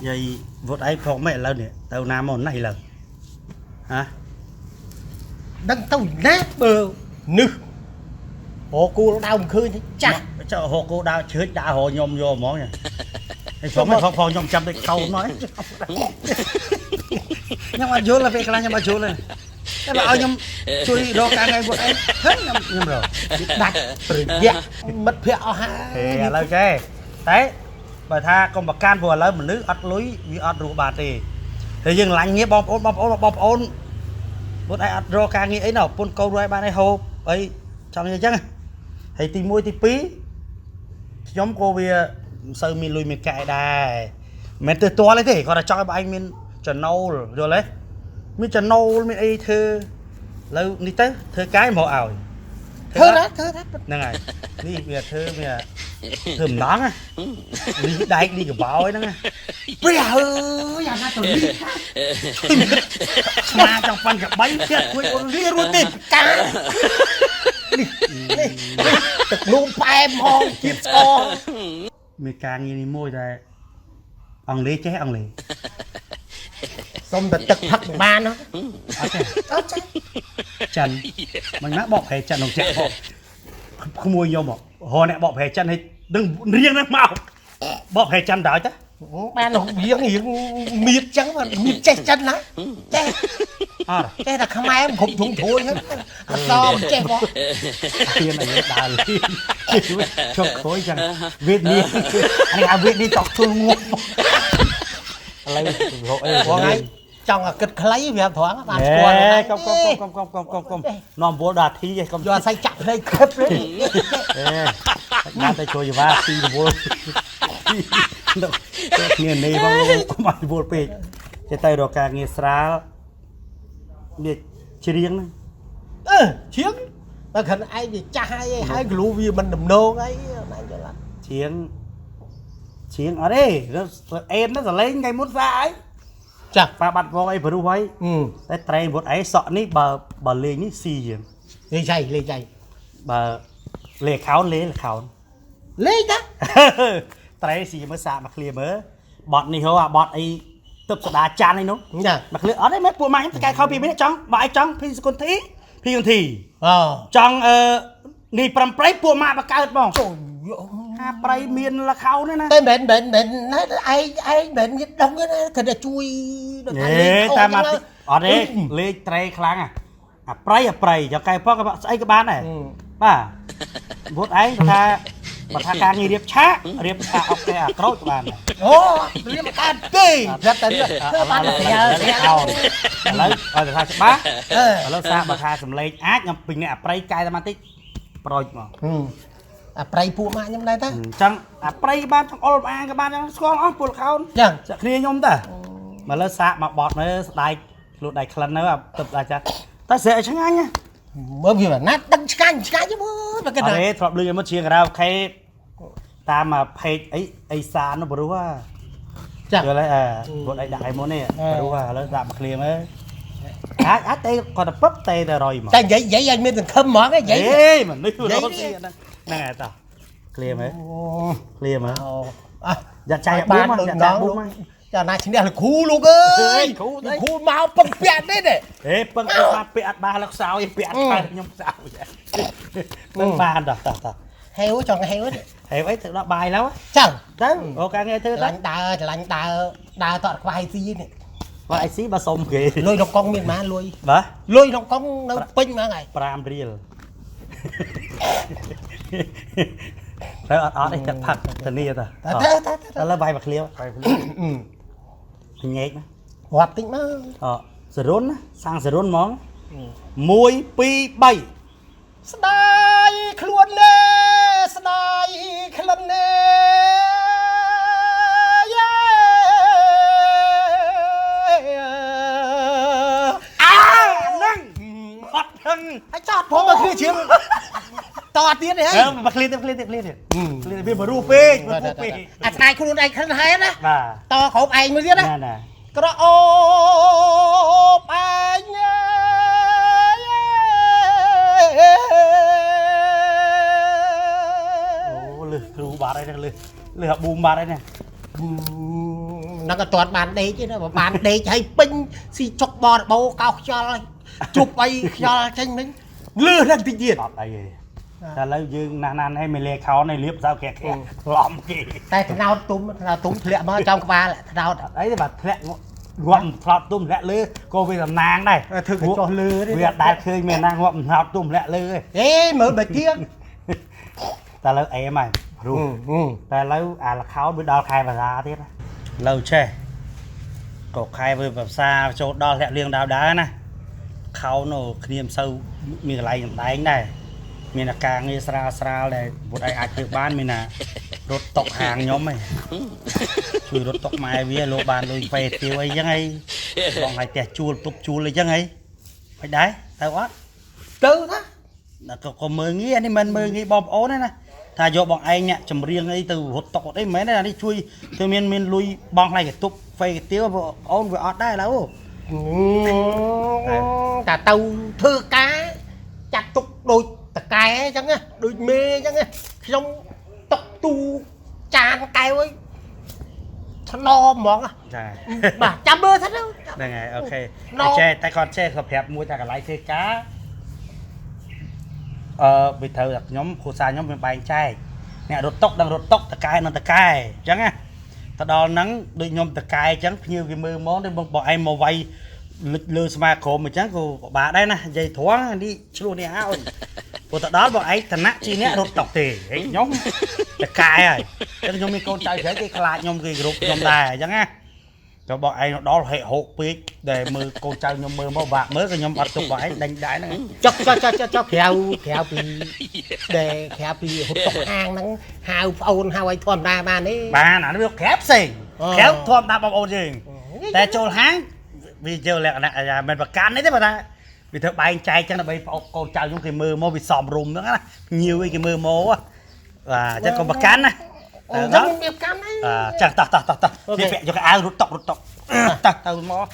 យាយវត្តឯងផងម៉េចឥឡូវនេះទៅណាមកណាស់ឥឡូវហ៎ ដឹងទៅណាបើនេះរកគូដៅមិនឃើញចាស់ ចុះរកគោដើរជ្រើចដើររកខ្ញុំយកហ្មងហើយផងផងផងខ្ញុំចាំដូចកោណោះខ្ញុំអត់យល់ពេលខ្លះខ្ញុំអត់យល់ទេតែបើឲ្យខ្ញុំជួយរកការងារវត្តឯងខ្ញុំរក ដាច់ប្រយៈមិត្តភ័ក្ដិអស់ហើយ ឥឡូវចេះតែបើថាកុំប្រកាន់ព្រោះឥឡូវមនុស្សអត់លុយវាអត់រស់បានទេហើយយើងឡាញ់ងារបងប្អូនបងប្អូនបងប្អូនវត្តឯងអត់រកការងារអីណោះពុនកូនរស់ឲ្យបានអីហូបអីចង់និយាយអញ្ចឹងហើយទី1ទី2ខ្ញុំក៏វាមិនសូវមានលុយមានកាក់ដែរមិនមែនទើសទាល់អីទេគាត់តែចង់ឲ្យបងឯងមានចំណូលយល់ទេមានចំណូលមានអីធ្វើឥឡូវនេះទៅធ្វើកាយមកឲ្យ ធ្វើណាធ្វើណា ហ្នឹងហើយនេះវាធ្វើវាធ្វើម្ដងនេះដែកនេះកបោយហ្នឹង ព្រះអើយអាណាទៅលី ស្មាចង់ប៉ាន់កបីទៀតជួយអូន លីរួចទេកានេះនេះទឹកនោមផ្អែមហងជាតិស្ករ មានការងារនេះមួយតែអង់គ្លេសចេះអង់គ្លេស សុំតែទឹកផឹកបាន អត់ទេ អត់ចេះ ចិនមិនណាបកប្រែចិនក្នុងចាក់បកក្មួយខ្ញុំរហអ្នកបកប្រែចិនឲ្យដឹងរៀងហ្នឹងមកបកប្រែចិនដល់តា បានរៀងរៀងមៀតចឹងមៀតចេះចិនណាចេះ អត់ ចេះតែខ្មែរមិនគ្រប់ជ្រុងជ្រោយហ្នឹងអត់សមចេះមក ទៀនឲ្យដើរលៀនចុកខូចចឹងវៀតណាមអានេះអាវៀតនេះតក់ជួលងាប់ឥឡូវរកអី បងឯងចង់ឲ្យគិតខ្លីវាត្រង់បានស្គាល់ កុំកុំកុំកុំកុំកុំកុំនាំវល់ដល់អាធីឯងកុំ យកអាស័យចាក់ភ្នែកខិបទេ អេបានតែជួយវ៉ាស៊ីរវល់គ្នានេះបងកុំឲ្យវល់ពេកចេះតែរកការងារស្រាលនេះច្រៀងហ្នឹង អឺច្រៀងបើខិនឯងវាចាស់ហើយហើយគ្រូវាមិនដំណងអីណាយល់អត់ ច្រៀងច្រៀងអត់ទេអេនសលេងថ្ងៃមុនស្អាអី ចា ប៉ាបាត់វងអីព្រោះហើយតែត្រេវុតអីសក់នេះបើបើលេងនេះស៊ីជាង លេងចៃលេងចៃ បើលេខោនលេខោន លេងតា ត្រេស៊ីមើលសាកមកឃ្លាមើលបត់នេះហ៎អាបត់អីទឹកសដាចានអីនោះ ចា មកឃ្លាអត់ទេមែនពួកម៉ាក់ខ្ញុំតកែខោពីនេះចង់បើឯងចង់ភីសគុណធីភីគុណធី អូ ចង់អឺនេះប្រំប្រៃពួកម៉ាក់បកើតបង ចូល ហាប្រៃមានលខោនណា តែមិនមែនមិនណាឯងឯងមិនមែនដឹងទេណាគាត់តែជួយ ដល់តែមកអត់ទេលេខត្រេខ្លាំងអាប្រៃអាប្រៃចង់កែផងក៏ស្អីក៏បានដែរបាទវត្តឯងថាបើថាការងាររៀបឆាករៀបឆាកអូខេអាក្រូចក៏បានដែរ អូរៀបកើតទេប្រាប់តែធ្វើបានតែស្រាល ឥឡូវឲ្យថាច្បាស់ឥឡូវសាកបើថាសំឡេងអាចខ្ញុំពីអ្នកអាប្រៃកែតែមកតិចប្រូចមក អាប្រៃពួកម៉ាក់ខ្ញុំដែរតា អញ្ចឹងអាប្រៃបានចង្អុលអាងក៏បានស្គាល់អស់ពលខោន ចឹង ចាក់គ្នាខ្ញុំតាមកលើសាកមកបត់មើលស្ដាយខ្លួនដៃក្លិននៅអាទឹកដាច់ចាតែស្រែកឲ្យឆ្ងាញ់ណា មើលវាណាដឹងឆ្ងាញ់ឆ្ងាញ់មើលបើគេ អត់ទេធ្លាប់លឺមកជាងការ៉ាអូខេតាមផេកអីអីសាននោះព្រោះ ចា យល់ហើយអើគាត់អីដាក់ឲ្យមុននេះព្រោះឥឡូវដាក់មកឃ្លាមើលអាចអាចទេគាត់តែពឹបទេតែរយមក តែនិយាយនិយាយឲ្យមានសង្ឃឹមហ្មងនិយាយ អេមនុស្សរត់ស៊ីហ្នឹងហ្នឹងហើយតោះឃ្លាមើលឃ្លាមើល អូអះ យ៉ាត់ចៃប៊ូមកយ៉ាត់ចៃប៊ូមក ចាណាឈ្នះលោកគ្រូលោកអើយលោកគ្រូមកពឹងពាក់នេះទេ ហេពឹងអត់បានពាក់អត់បានលើខ្សោយពាក់អត់កើតខ្ញុំខ្សោយពឹងបានតោះតោះតោះ ហេវចង់ហេវ ហេវអីទៅដល់បាយแล้ว ចឹង ទៅអូការងារធ្វើ ច្រាញ់ដើរច្រាញ់ដើរដើរតអត់ខ្វះអីស៊ីនេះ បើអីស៊ីបើសុំគេ លុយក្នុងកងមានប៉ុន្មានលុយ បាទ លុយក្នុងកងនៅពេញហ្មងហើយ 5រៀលទៅអត់អត់អីទឹកផឹកធានាតា ទៅទៅ ឥឡូវបាយមកឃ្លាបាយឃ្លាញែកណា រាប់តិចមក អសរុនណាសាំងសរុនហ្មង1 2 3 ស្ដាយខ្លួនលេស្ដាយក្លិននេ អើហ្នឹងអត់ហ្នឹង ហើយចតព្រមមកគ្នាជាងតទៀតនេះហើយ មកឃ្លាទៀតឃ្លាទៀតឃ្លាទៀតឃ្លាវាបរុះពេកបរុះពេក អាស្ដាយខ្លួនឯងក្លិនហើយណា បាទ តគ្រប់ឯងមួយទៀតណា ណា ក្រអូបឯង អូលឺគ្រូបាត់ហើយហ្នឹងលឺលឺអាប៊ូមបាត់ហើយហ្នឹង ហ្នឹងក៏ទាន់បានដេកទេណាបើបានដេកហើយពេញស៊ីចុកបរបោកោខ្យល់ហើយជប់អីខ្យល់ចេញមិញលឺហ្នឹងតិចទៀត អត់អីទេតែឥឡូវយើងណាស់ណាស់នេះមេលេខោនេះលៀបសៅក្រាក់ក្រាក់ឡំគេ តែថ្នោតទុំថ្នោតទុំធ្លាក់មកចំក្បាលថ្នោត អត់អីទេបាទធ្លាក់ងាប់ថ្លោតទុំធ្លាក់លើក៏វាតំណាងដែរ ធ្វើកញ្ចុះលើទេ វាអត់ដែលឃើញមានណាងាប់ថ្នោតទុំធ្លាក់លើទេ អេមើលបើទៀង តែឥឡូវអេមហើយរស់តែឥឡូវអាលខោនវាដល់ខែភាសាទៀតណាឥឡូវចេះក៏ខែវាភាសាចូលដល់ធ្លាក់លៀងដាវដែរណាខោននោះគ្នាមិនសូវមានកន្លែងសម្ដែងដែរមានអាការងារស្រាលស្រាលដែលពុទ្ធឯងអាចធ្វើបានមានណារត់តុកហាងខ្ញុំឯងជួយរត់តុកម៉ែវាលោកបានលុយពេទាវអីចឹងឯងបងឲ្យផ្ទះជួលទប់ជួលអីចឹងឯងមិនដែរទៅអត់ ទៅណា ណាក៏ក៏មើងងាយអានេះមិនមើងងាយបងប្អូនទេណាថាយកបងឯងអ្នកចម្រៀងអីទៅរត់តុកអត់អីមិនមែនទេអានេះជួយធ្វើមានមានលុយបងថ្លៃកន្ទប់ហ្វេកាទៀវបងប្អូនវាអត់ដែរឡើយ តែទៅធ្វើការចាត់ទុកដូចតកែអញ្ចឹងណាដូចមេអញ្ចឹងណាខ្ញុំតុកទូចានកែវអីថ្នមហ្មងណា ចា បាទចាំមើលសិនទៅ ហ្នឹងហើយអូខេ ណូ តែចេះតែគាត់ចេះគាត់ប្រាប់មួយតែកន្លែងធ្វើការអឺវាត្រូវតែខ្ញុំគ្រួសារខ្ញុំវាបែងចែកអ្នករត់តុកដឹងរត់តុកតកែនឹងតកែអញ្ចឹងណាទៅដល់ហ្នឹងដូចខ្ញុំតកែអញ្ចឹងភ្ញៀវគេមើលមកទៅបងបងឯងមកវាយលិចលើស្មាក្រមអញ្ចឹងក៏ពិបាកដែរណានិយាយត្រង់នេះឆ្លោះនេះហើយព្រោះទៅដល់បងឯងឋានៈជាអ្នករត់តុកទេហើយខ្ញុំតកែហើយអញ្ចឹងខ្ញុំមានកូនចៅស្រីគេខ្លាចខ្ញុំគេគោរពខ្ញុំដែរអញ្ចឹងណា ក៏បងឯងដល់ហេហោកពេកដែលមើលកូនចៅខ្ញុំមើលមកបាក់មើលក៏ខ្ញុំអត់ទុកបងឯងដេញដែរហ្នឹង ចុកចុកចុកចុកចុកក្រៅក្រៅពីដែលក្រៅពីហូបតុកហាងហ្នឹងហៅប្អូនហៅឲ្យធម្មតាបានទេ បានអានេះវាក្រែបផ្សេងក្រែបធម្មតាបងប្អូនយើងតែចូលហាងវាចូលលក្ខណៈអាមិនប្រកាន់ទេបើថាវាធ្វើបែងចែកចឹងដើម្បីប្អូនកូនចៅខ្ញុំគេមើលមកវាសមរម្យហ្នឹងណាញៀវអីគេមើលមកបាទអញ្ចឹងកុំប្រកាន់ណា អូចឹងមានកម្មអី អឺចឹងតោះតោះតោះតោះវាពាក់យកអាវរត់តុករត់តុកតោះទៅមក